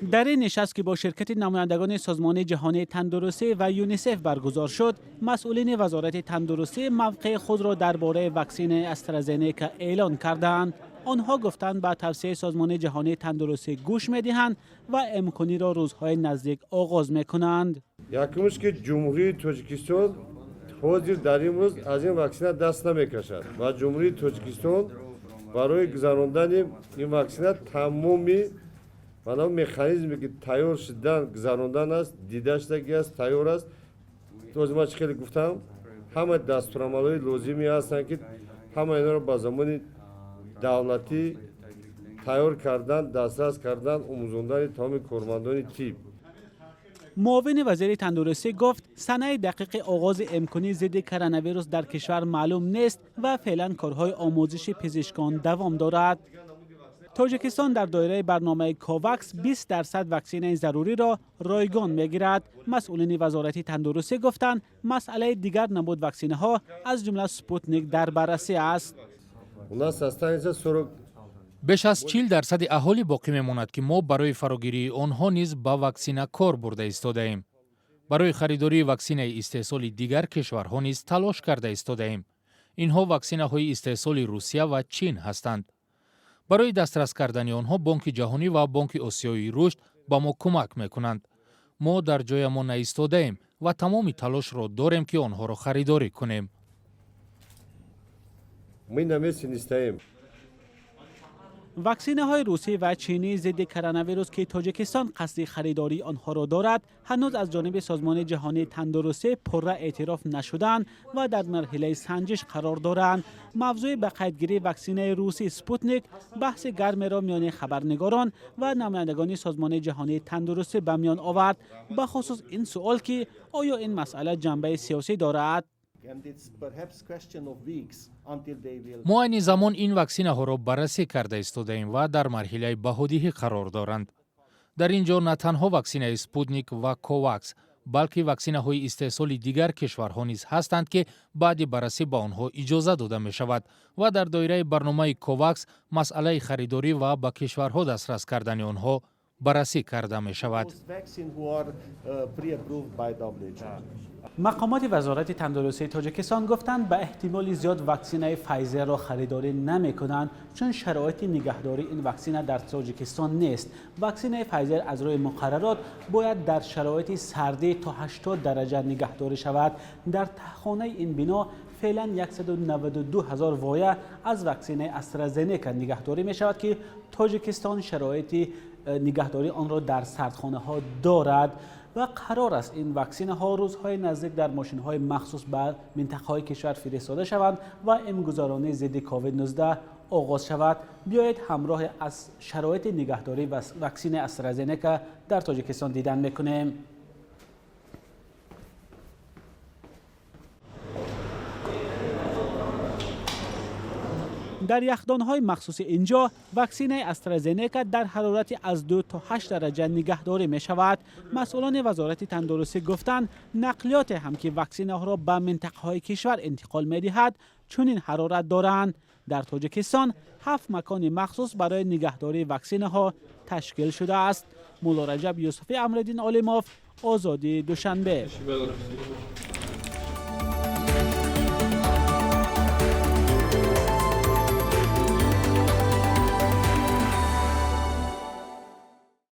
Дар ин нишаст, ки бо ширкати намояндагони Созмони Ҷаҳонии Тандурустӣ ва ЮНИСЕФ баргузор шуд, масъулини Вазорати Тандурустӣ мавқеи худро дар бораи ваксинаи АстраЗенека эълон кардаанд. Онҳо гуфтанд, ба тавсияи Созмони Ҷаҳонии Тандурустӣ гӯш медиҳанд ва имкониро рӯзҳои наздик оғоз мекунанд. Якумш, ки Ҷумҳурии Тоҷикистон ҳозир дар имрӯз аз ин ваксина даст намекашад ва Ҷумҳурии Тоҷикистон барои гузарондани ин ваксина тамоми манам механизме, ки тайёр шудан, гузарондан аст, дида шудагӣ аст, тайёр аст. Този ман чӣ хеле гуфтам, ҳама дастурамалҳои лозимӣ ҳастанд, ки ҳама инҳоро ба забони давлатӣ тайёр кардан, дастрас кардан, омӯзондани тамоми кормандони тиб. Муовини вазири тандурустӣ гуфт, санаи дақиқи оғози имконии зидди коронавирус дар кишвар маълум нест ва феълан корҳои омӯзиши пизишкон давом дорад. Тоҷикистон дар доираи барномаи Ковакс 20% ваксинаи заруриро ройгон мегирад. Масъулини Вазорати Тандурустӣ гуфтанд, масъалаи дигар намуд ваксинаҳо, аз ҷумла Спутник, дар баррасӣ аст. У нас останется 40. Беш аз 40 дарсади аҳолӣ боқӣ мемонад, ки мо барои фарогирии онҳо низ ба ваксина кор бурда истодаем. Барои харидории ваксинаи истеҳсоли дигар кишварҳо низ талош карда истодаем. Инҳо ваксинаҳои истеҳсоли Русия ва Чин ҳастанд. Барои дастрас кардани онҳо Бонки Ҷаҳонӣ ва Бонки Осиёии Рушд ба мо кӯмак мекунанд. Мо дар ҷоямон наистодаем ва тамоми талошро дорем, ки онҳоро харидорӣ кунем. Мы на месте не стоим. Ваксинаҳои русӣ ва чинӣ зидди коронавирус, ки Тоҷикистон қасди харидории онҳоро дорад, ҳанӯз аз ҷониби Созмони Ҷаҳонии Тандурустӣ пурра эътироф нашуданд ва дар марҳилаи санҷиш қарор доранд. Мавзӯи ба қайдгирии ваксинаи русӣ Спутник баҳси гармеро миёни хабарнигорон ва намояндагони Созмони Ҷаҳонии Тандурустӣ ба миён овард, бахусус ин суол, ки оё ин масъала ҷанбаи сиёсӣ дорад. Мо айни замон ин ваксинаҳоро баррасӣ карда истодаем ва дар марҳилаи баҳодиҳӣ қарор доранд. Дар ин ҷо на танҳо ваксинаи Спутник ва Ковакс, балки ваксинаҳои истеҳсоли дигар кишварҳо низ ҳастанд, ки баъди баррасӣ ба онҳо иҷоза дода мешавад ва дар доираи барномаи Ковакс масъалаи харидорӣ ва ба кишварҳо дастрас кардани онҳо баррасӣ карда мешавад. Мақомоти Вазорати Тандурустии Тоҷикистон гуфтанд, ба эҳтимоли зиёд ваксинаи Файзерро харидорӣ намекунанд, чун шароити нигаҳдории ин ваксина дар Тоҷикистон нест. Ваксинаи Файзер аз рӯи муқаррарот бояд дар шароити сардӣ то 80 дараҷа нигаҳдорӣ шавад. Дар таҳхонаи ин бино феълан 192 ҳазор воя аз ваксинаи АстраЗенека нигаҳдорӣ мешавад, ки Тоҷикистон шароити нигаҳдории онро дар сардхонаҳо дорад ва қарор аст ин ваксинаҳо рӯзҳои наздик дар мошинҳои махсус ба минтақаҳои кишвар фиристода шаванд ва имгузаронии зидди COVID-19 оғоз шавад. Биёед, ҳамроҳ аз шароити нигаҳдории ваксинаи АстраЗенека дар Тоҷикистон дидан мекунем. Дар яхдонҳои махсуси инҷо ваксинаи АстраЗенека дар ҳарорати аз 2 то 8 дараҷа нигаҳдорӣ мешавад. Масъулони Вазорати Тандурустӣ гуфтанд, нақлиёте ҳам, ки ваксинаҳоро ба минтақаҳои кишвар интиқол медиҳад, чунин ҳарорат доранд. Дар Тоҷикистон ҳафт макони махсус барои нигаҳдории ваксинаҳо ташкил шудааст. Муллораҷаб Юсуфӣ, Амриддин Олимов, Озодӣ, Душанбе.